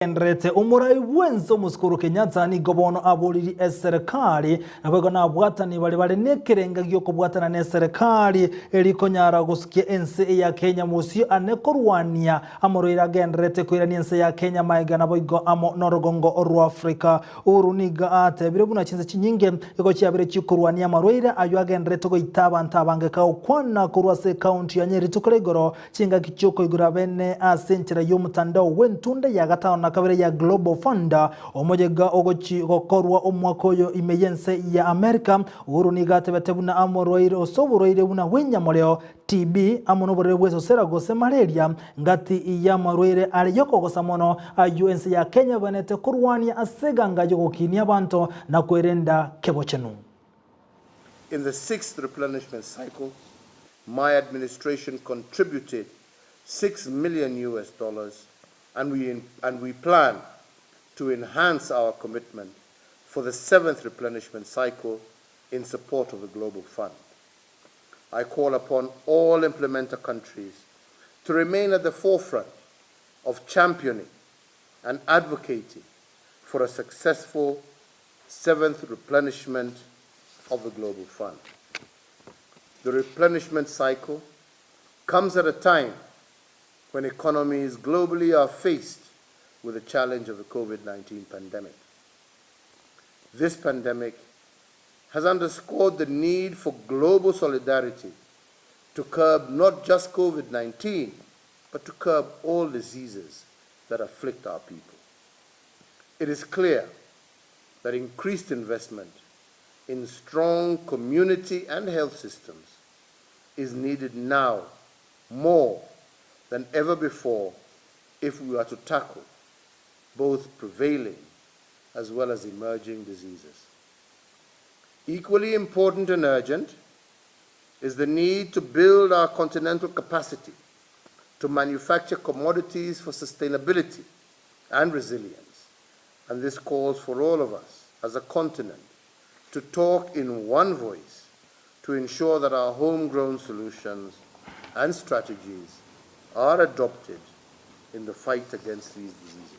Enderete omorai bw'ense Omosike Uhuru Kenyatta nigo bono aboririe eserekari naboigo nabwatani baria bare nekerenga giokobwatana neserekari eri konyara gosukia ense ya Kenya mosio ane korwania amorwaire agenderete koirania ense ya Kenya maega naboigo amo norogongo rwa Africa. Uhuru nigo atebire buna chinse chinyinge igo chiabire chikorwania amarwaire ayio agenderete goita abanto abange kagokwana korwa ase ekaunti ya Nyeri rituko ria igoro Chingaki chi'okoigora bene ase enchera y'omotandao bw'entunda ya gatano na kabere ya Global Fund, omoyega ogochi gokorwa omwaka oyo ime y'ense ya Amerika, Uhuru nigo atebete buna amorwaire ose oborwaire buna bw'enyamoreo, TB, amo noborwaire bw'esosera gose malaria, ngati y'amarwaire are y'okogosa mono ayio ense ya Kenya ebanete korwania ase eganga y'ogokinia abanto na kwerenda kebochenu. In the sixth replenishment cycle, my administration contributed 6 million US dollars and we, and we plan to enhance our commitment for the seventh replenishment cycle in support of the Global Fund. I call upon all implementer countries to remain at the forefront of championing and advocating for a successful seventh replenishment of the Global Fund. The replenishment cycle comes at a time when economies globally are faced with the challenge of the COVID 19 pandemic. This pandemic has underscored the need for global solidarity to curb not just COVID 19, but to curb all diseases that afflict our people. It is clear that increased investment in strong community and health systems is needed now more than ever before if we are to tackle both prevailing as well as emerging diseases. Equally important and urgent is the need to build our continental capacity to manufacture commodities for sustainability and resilience. And this calls for all of us as a continent to talk in one voice to ensure that our homegrown solutions and strategies are adopted in the fight against these diseases.